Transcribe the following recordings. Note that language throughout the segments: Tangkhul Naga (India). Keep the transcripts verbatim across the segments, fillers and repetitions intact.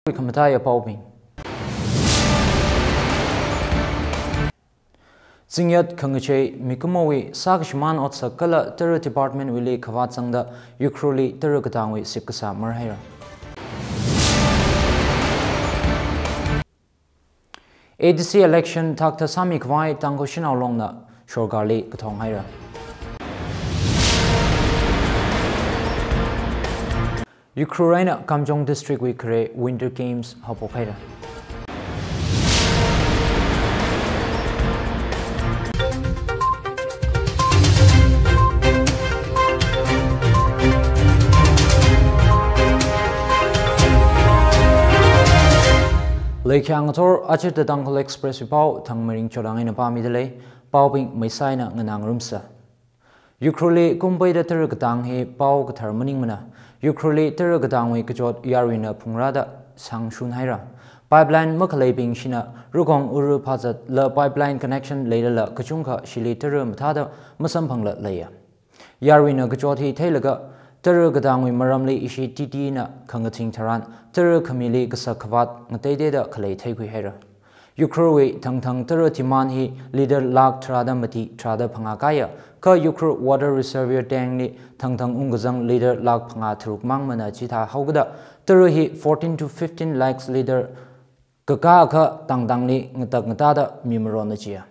Khamataiya paobing. Zingyat khangachei mikumowui sākashimān otsak kala tara department wuili khavāt zangda Ukhrulli tara katangwui sipkasā marhaira. A D C election thakta sāmikhavai Tangkhul Shanao Longna sorkarli kathong haira. Ukhrul eina Kamjong District wui khare Winter Games haophok haira. Leikhyang ngathor achita Tangkhul Express wui pao Thangmeiring Cholang eina pāmida lei, paobing maisai eina nganā ngarumsa. Ukhrulli kumpeida tara katang hi pao kathar maningmana. Ukhrulli tara katangwui kachot yaruina phungrāda sangshun haira. Pipeline makhaleibing shina Rukong Uru phazatla pipeline connection leilala kachungkha shili tara mathāda masamphangla leiya. Yaruina kachot hi theilaga tara katangwui maramli ishi T T na khangathing tharan tara khamili kasak khavāt ngateiteida khalei theikhui haira. Ukhrulwui thangthang tara demand hi litre lakh tharāda mati tharāda phangā kāya, kha Ukhrul water reservoir tank li thangthang ungkazang litre lakh phangā tharuk mangmana chithā haokida tara hi fourteen to fifteen lakhs litre kakā akha tangtangli ngatak ngatāda mimaronna chiya.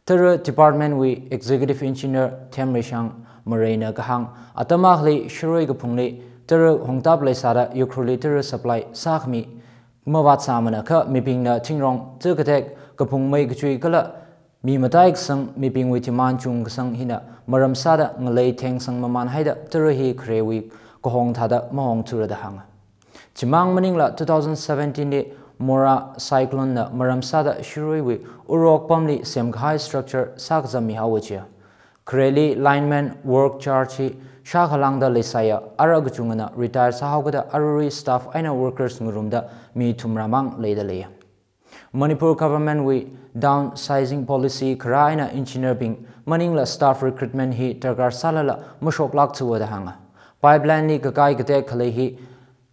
Tara department wui Executive Engineer Themreishang Mareina kahāng, atam akhali sharoi kaphungli tara hongtap leisāda Ukhrulli tara supply sākhami mavātsāmana kha mibingna thingrong takatek kaphung mei kachui kala mi matai kasang mibingwui demand chungkasang hina maram sāda ngalei thengsang mamān haida tara hi kharewui kahong thāda mahongthura da hānga. Chimang maningla two thousand seventeen li Mora cyclone na maram sāda shiruiwui urok pamli semkahai structure sākazammi haowa chiya. Khareli lineman work charge hi shākhalangda leisāya, ara kachungana retire sāhaokida ararui staff eina workers ngarumda mi thumrāmang leida leiya. Manipur government wui downsizing policy kharā eina engineer bing maningla staff recruitment hi darkar sālala mashoklākthuwa da hānga. Pipeline li kakai katek khalei hi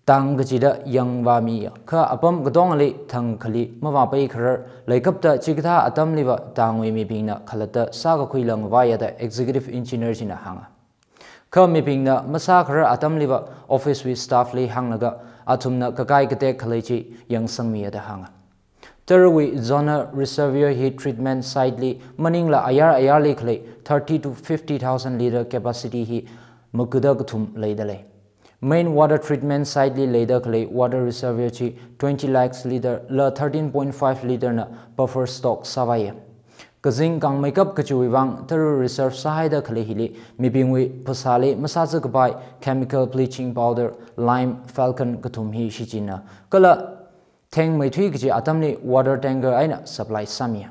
tang kachida yangvāmiya, kha apam katongali thangkhali mavāpai kharar leikapta chikathā atamliva tangwui mibingna khalatta sākakhui langvāya da executive engineer china hānga. Kha mibingna masākharar atamliva office wui staff li hānglaga athumna kakai katek khalei chi yangsangmiya da hānga. Tarawui zonal reservoir hi treatment site li maningla ayar ayarli khalei thirty to fifty thousand litre capacity hi makuda kathum leida lei. Main water treatment site li leida khalei water reservoir chi twenty lakhs litre la thirteen point five litre na buffer stock sāvāya. Kazing kangmeikap kachiwui vang tara reserve sāhaida khalei hili mibingwui phasāli masāzakapai chemical bleaching powder, lime, falcon kathum hi shichinna kala thengmeithui kachi atamli water tanker eina supply sāmiya.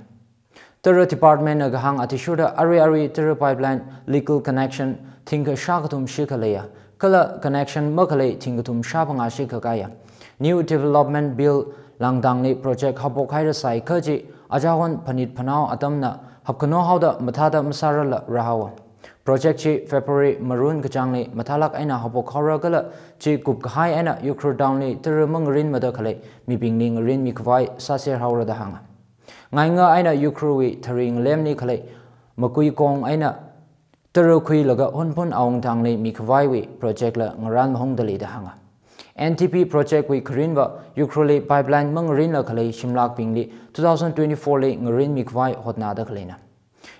Tara department na kahāng athishurda arui arui tara pipeline legal connection thingkha shākathum shikha leiya, kala connection makhalei thingkathum shāphangā shikha kāya. New Development Bill langdangli project haophok hairasai kha chi achahon phanit phanao atamna hapkhano haoda mathāda masārala rāhaowa. Project chi February marun kachāngli mathālāk eina haophok haora kala chi kupkahai eina Ukhrul town li tara mangarinmada khalei mibingli ngarinmikhavai sāser haora da hānga. Ngainga eina Ukhrulwui thari ngalemli khalei makui kong eina tara khuilaga Hunphun awungthangli mikhavaiwui project la ngarān mahongda lei da hānga. N D P project wui kharinva Ukhrulli pipeline mangarinla khalei shimlakbingli two thousand twenty-four li ngarinmikhavai hotnāda khaleina.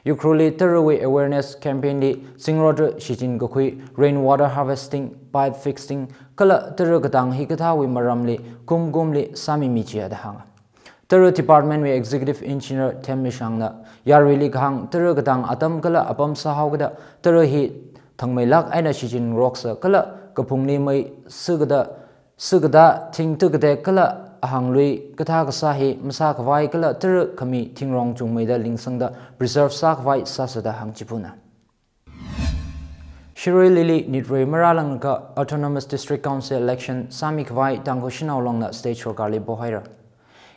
Ukhrulli tarawui awareness campaign li zingrot shichin kakhui, rainwater harvesting, pipe fixing kala tara katang hikathāwui maramli kumkumli sāmimi chiya da hānga. Tara department wui executive engineer Themreishangna yaruili kahāng tara katang atam kala apam sāhaokida tara hi thangmeilāk eina shichin ngaroksa kala kaphungli mei sākada sākada thing takatek kala ahanglui kathā kasā hi masākhavai kala tara khami thingrong chungmeida lingsangda preserve sākhavai sāsa da hāngchiphuna. Shirui Lily nitrei marālangka Autonomous District Council election sāmikhavai Tangkhul Shanao Longna state sorkarli pohaira.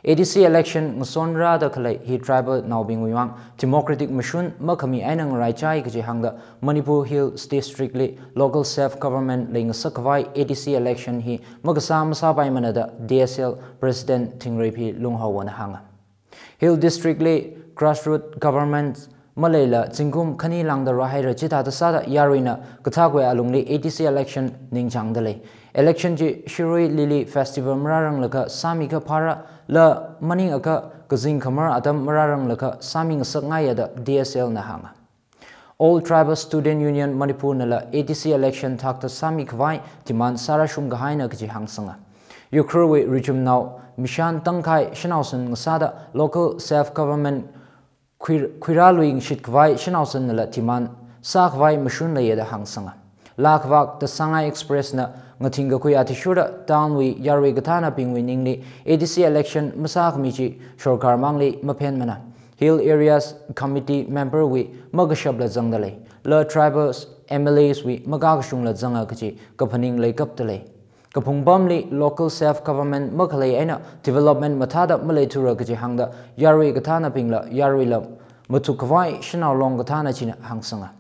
A D C election ngasonrāda khalei hi tribal naobingwui vang democratic mashun makhami eina ngaraichai kaji hāngda Manipur Hills District li local self government leingasak khavai A D C election hi makasā masāpaimana da D S L President Thingreiphi Lunghaowana hānga. Hill District li grassroot government maleila zingkum khani lāngda rāhaira, chithāda sāda yaruina kathākwui alungli A D C election ningchāngda lei. Election chi Shirui Lily Festival marāranglaga sāmikha phāra, la maningakha kazing khamar atam marāranglaga sāmingasakngaiya da D S L na hānga. All Tribal Student Union Manipur nala A D C election thakta sāmi khavai demand sārāshung kahaina kaji hāngsanga. Ukhrulwui rijumnao mishan tangkhai shanaosan ngasāda local self government khui-, khuirāluingshit khavai shanaosan nala demand sākhavai mashun leiya da hāngsanga. Laa khavak The Sangai Express na ngathing kakhui athishurda town wui yarui kathānabingwui ningli A D C election masākhami chi sorkar mangli maphenmana. Hill Areas Committee member wui makashapla zangda lei. La tribals M L As wui makakashungla zanga kaji kaphaning leikapta lei. Kaphung pamli local self government makhalei eina development mathāda maleithura kaji hāngda yarui kathānabingla yaruila mathuk khavai shanao long kathāna china hāngsanga.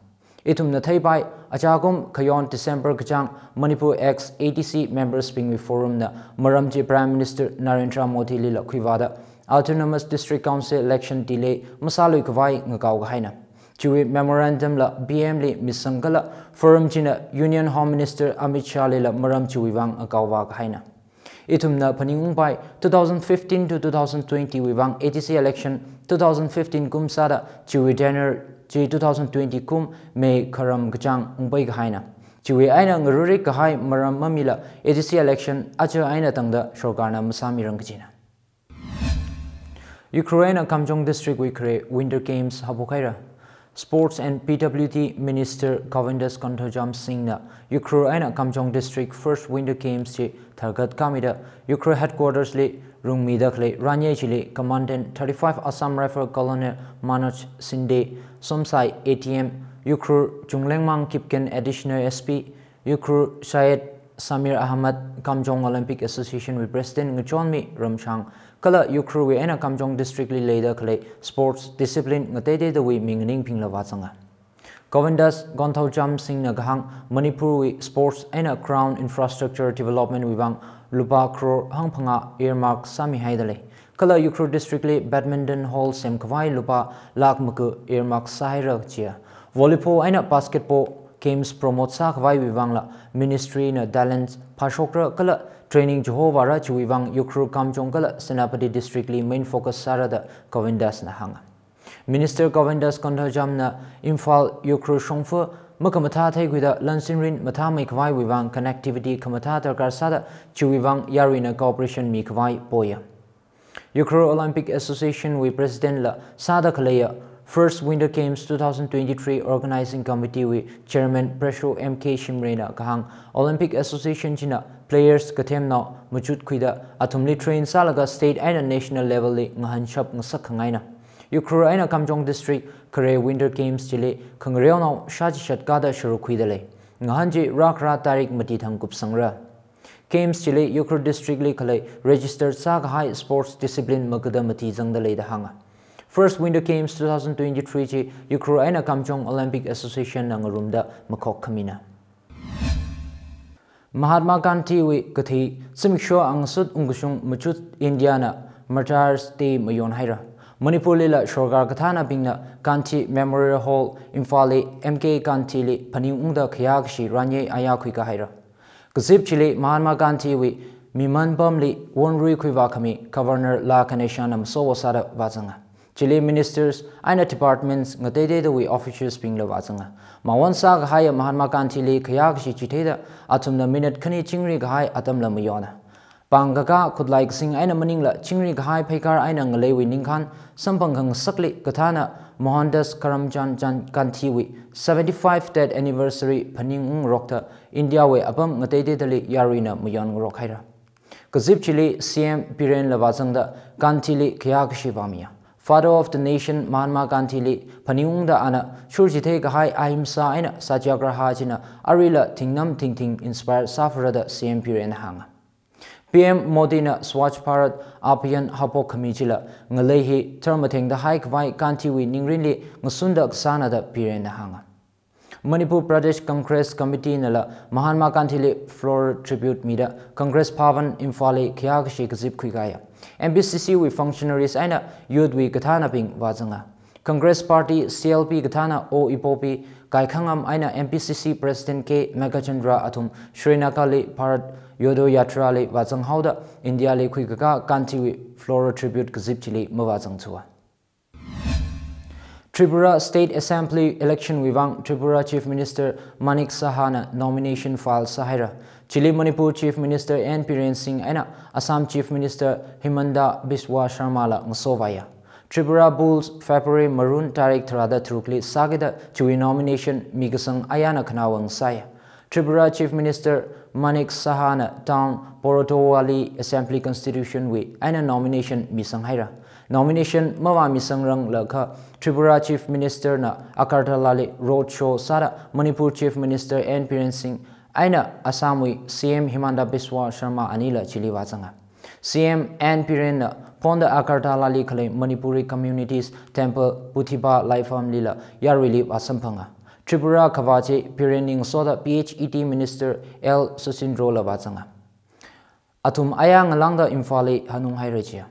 Ithumna theipai, achakum khayon December kachāng Manipur ex A D C members bingwui forum na maram chi Prime Minister Narendra Modi lila khuivāda Autonomous District Council election delay masālui khavai ngakao kahaina. Chiwui memorandum la P M li misang kala forum china Union Home Minister Amit Shah lila maram chiwui vang ngakaovā kahaina. Ithumna phaningungpai two thousand fifteen to two thousand twenty wui vang A D C election two thousand fifteen kum sāda chiwui tenure chi two thousand twenty kum May kharam kachāng ungpai kahaina. Chiwui eina ngarurik kahai maram mamila A D C election aja eina tangda sorkarna masāmirang kajina. Ukhrul eina Kamjong District wui khare Winter Games haophok haira. Sports and P W D Minister Govindas Konthoujam Singh na Ukhrul eina Kamjong District First Winter Games chi tharkhat kamida Ukhrul headquarters li rungmida khalei ranyei chili Commandant thirty-five Assam Rifle Colonel Manoj Shinde, Somsai A T M, Ukhrul Chunglengmang Kipgen Additional S P, Ukhrul Syed Samir Ahmad, Kamjong Olympic Association wui President Ngachonmi Ramshang, kala Ukhrulwui eina Kamjong District li leida khalei sports discipline ngateiteidawui mi nganingphingla vāzanga. Govindas Konthoujam Singh na kahāng Manipurwui sports eina ground infrastructure development wui vang lupā crore hangphangā earmark sāmihaida lei. Kala Ukhrul District li badminton hall semkhavai lupā lakh maga earmark sāhaira jiya. Volleyball eina basketball games promote sākhavaiwui vangla ministry na talent phāshokra kala training chihovāra chiwui vang Ukhrul, Kamjong kala Senapati District li main focus sāra da Govindas na hānga. Minister Govindas Konthoujam na Imphal Ukhrul shongfa makhamathā theikhuida lansinrin mathāmeikhavaiwui vang connectivity khamathā darkar sāda chiwui vang yaruina cooperation mikhavai poya. Ukhrul Olympic Association wui President la sāda khaleiya First Winter Games two thousand twenty-three Organizing Committee wui Chairman Presho M K Shimray na kahāng Olympic Association china players kathemnao machutkhuida athumli train sālaga state eina national level li ngahānshap ngasak khangaina. Ukhrul eina Kamjong District khare Winter Games chili khangareonao shāchishat kada sharuk khuida lei. Ngahān chi rākhara tarik mati thang kupsangra. Games chili Ukhrul District li khalei registered sākahai sports discipline magada mati zangda lei da hānga. First Winter Games two thousand twenty-three chi Ukhrul eina Kamjong Olympic Association na ngarumda makhok khamina. Mahatma Gandhi wui kathi zimiksho angasut ungkashung machut India na Martyrs Day mayon haira. Manipur lila sorkar kathānabingna Gandhi Memorial Hall Imphal li M K Gandhi li phaningungda khayākashi ranyei aya khuikahaira. Kazip chili Mahatma Gandhi wui miman pamli wonrui khuivākhami Governor La Ganesan na masowo sāda vāzanga. Chili ministers eina departments ngateiteidawui officials bingla vāzanga. Mawon sākahaiya Mahatma Gandhi li khayākashi chitheida athumna minute khani chingri kahai atamla mayona. Pāng kakā khutlai kasing eina maningla chingri kahai pheikar eina ngaleiwui ningkhān samphang khangasakli kathāna Mohandas Karamchand Chan Gandhi wui seventy-five death anniversary phaningungrokta India wui apam ngateiteidali yaruina mayonngarok haira. Kazip chili C M Biren la vāzangda Gandhi li khayākashi vāmiya. Father of the Nation Mahatma Gandhi li phaningungda ana shurchithei kahai ahimsa eina satyagraha china aruila thingnam thingthing inspire sāphara da C M Biren hānga. P M Modi na Swachh Bharat Abhiyan haophok khami chila ngalei hi tharmathengda haikhavai Gandhi wui ningrinli ngasunda kasāna da Biren na hānga. Manipur Pradesh Congress Committee nala Mahatma Gandhi li floral tribute mida Congress Bhavan Imphal li khayākashi kazip khuikāya. M P C C wui functionaries eina youth wui kathānabing vāzanga. Congress Party C L P kathāna O Ibobi Kaikhangam eina M P C C President K Meghachandra athum Srinagar li Bharat Jodo Yatra li vāzanghaoda India li khuikakā Gandhi wui floral tribute kazip chili mavāzangthua. Tripura State Assembly election wui vang Tripura Chief Minister Manik Saha na nomination file sāhaira. Chili Manipur Chief Minister N Biren Singh eina Assam Chief Minister Himanta Biswa Sarma la ngasovāya. Tripura Bulls February marun tarik tharāda tharukli sākida chiwui nomination mikasang ayāna khanāwui ngasāya. Tripura Chief Minister Manik Saha na town Borodowali Assembly Constituency wui eina nomination misanghaira. Nomination mavāmisangranglakha Tripura Chief Minister na Agartala li road show sāda Manipur Chief Minister N Biren Singh eina Assam wui C M Himanta Biswa Sarma anila chili vāzanga. C M N Biren na phonda Agartala li khalei Manipuri Communities Temple Budhiba Laifam lila yaruili vāsamphanga. Tripura khavā chi Biren ningsoda P H E D Minister L Susindro la vāzanga. Athum ayā ngalāngda Imphal li hanunghaira jiya.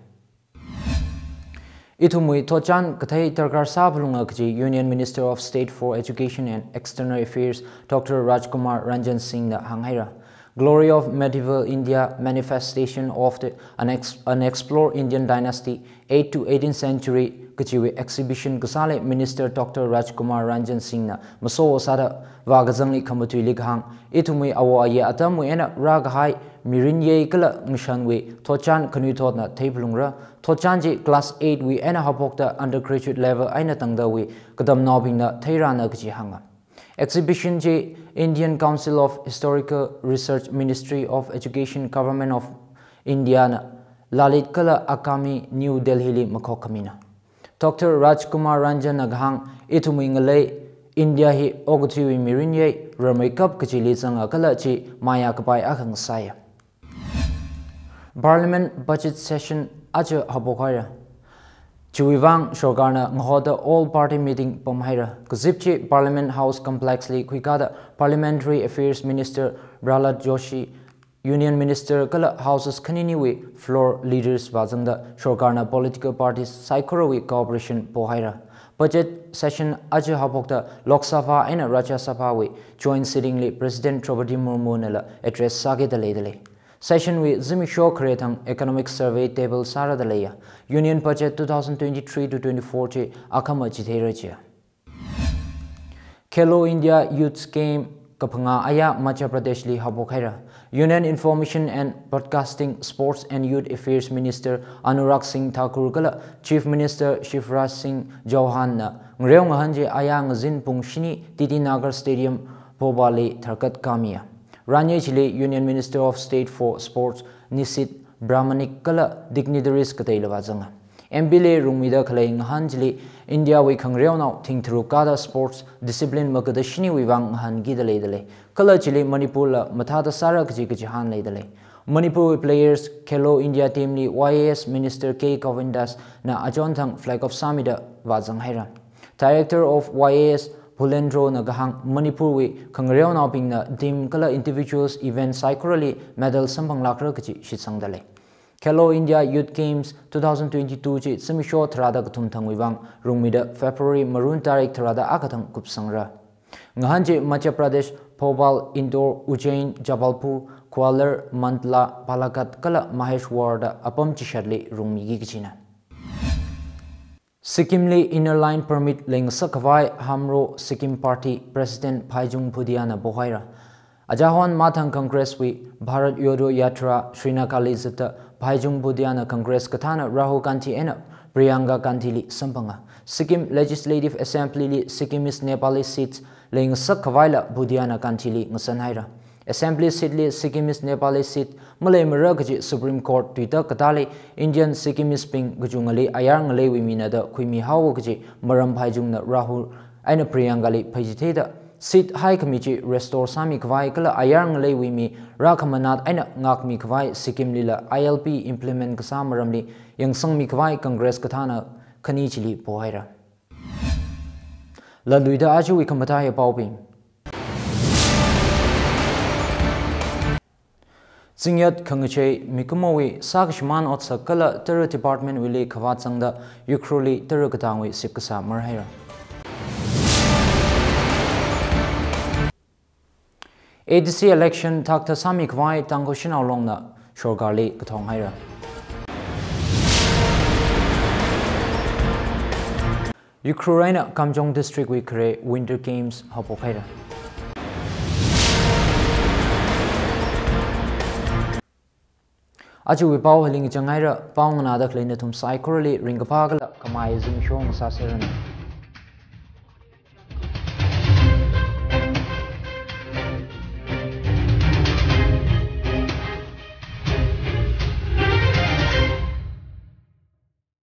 Ithumwui thotchan kathei darkar sāphalunga kaji Union Minister of State for Education and External Affairs Doctor Rajkumar Ranjan Singh na hānghaira. Glory of Medieval India, Manifestation of the Unex-, Unexplored Indian Dynasty, eighth to eighteenth Century kajiwui exhibition kasāli Minister Doctor Rajkumar Ranjan Singh na maso sāda vākazangli khamatuili kahāng, ithumwui awo aye atamwui eina rākahai mirin yei kala ngashanwui thotchan khanuithotna theiphalungra. Thotchan chi class eight wui eina haophokta undergraduate level eina tangdawui katamnaobingna theirana kaji hānga. Exhibition chi Indian Council of Historical Research, Ministry of Education, Government of India na Lalit kala Akademi New Delhi li makhok khamina. Doctor Rajkumar Ranjan na kahāng, ithumwui ngalei India hi okathuiwui mirin yei ramreikap kajili zanga kala chi mayā kapai akha ngasāya. Parliament budget session aja haophokhaira. Chiwui vang sorkarna ngahoda all party meeting pamhaira. Kazip chi Parliament House Complex li khuikāda Parliamentary Affairs Minister Prahlad Joshi, Union Minister kala Houses khaniniwui floor leaders vāzangda sorkarna political parties saikorawui cooperation pohaira. Budget session aja haophokta Lok Sabha eina Rajya Sabha wui joint sitting li President Droupadi Murmu nala address sākida leidalei. Session wui zimiksho khare thang economic survey table sārada leiya. Union Budget two thousand twenty-three to twenty-four chi akhama chitheira jiya. Khelo India Youth Game kaphangā ayā Madhya Pradesh li haophokhaira. Union Information and Broadcasting, Sports and Youth Affairs Minister Anurag Singh Thakur kala Chief Minister Shivraj Singh Chouhan na ngareo ngahān chi ayā ngazin pung shini T D Nagar Stadium, Bhopal li tharkat kamiya. Ranye chili Union Minister of State for Sports Nishit Pramanik kala dignitaries kateila vāzanga. M P li rungmida khalei ngahān chili India wui khangareonao thing tharuk kāda sports discipline magada shiniwui vang ngahānkida leidalei. Kala chili Manipur la mathāda sāra kaji kachihān leidalei. Manipur wui players Khelo India team li Y A S Minister K Govindas na achon thang flag off sāmida vāzanghaira. Director of Y A S Bulendro na kahāng Manipur wui khangareonaobingna team kala individuals event saikorali medal samphanglākra kaji shitsangdalei. Khelo India Youth Games two thousand twenty-two chi zimiksho tharāda kathum thangwui vang rungmida February marun tarik tharāda akha thang kupsangra. Ngahān chi Madhya Pradesh, Bhopal, Indore, Ujjain, Jabalpur, Gwalior, Mandla, Balaghat kala Maheshwar da apam chishatli rungmiki kajina. Sikkim li Inner Line Permit leingasak khavai Hamro Sikkim Party President Bhaijung Bhutia na pohaira. Ajahon mathang Congress wui Bharat Jodo Yatra Srinagar li zatta Bhaijung Bhutia na Congress kathāna Rahul Gandhi eina Priyanka Gandhi li samphanga. Sikkim Legislative Assembly li Sikkimese Nepali seats leingasak khavaila Bhutia na Gandhi li ngasanhaira. Assembly seat li Sikkimese Nepali seat maleimara kaji Supreme Court tuitak katāli Indian Sikkimese bing kachungali ayar ngaleiwui mina da khuimihaowa kaji maram Bhaijung na Rahul eina Priyanka li phaichitheida Seat haikhami chi restore sāmikhavai kala ayar ngaleiwui mi rākhamanat eina ngākmikhavai Sikkimlila I L P implement kasā maramli yangsangmikhavai Congress kathāna khani chili pohaira. Laluida ajawui khamataiya paobing. Zingyat khangachei mikumowui sākashimān otsak kala tara department wuili khavāt zangda Ukhrulli tara katangwui sipkasā marhaira. A D C election thakta sāmikhavai Tangkhul Shanao Longna sorkarli kathong haira. Ukhrul eina Kamjong District wui khare Winter Games haophok haira. Ajawui pao hili ngachang haira, pao nganāda khalei nathum saikorali ringkaphā kala khamei zimiksho ngasāseranu.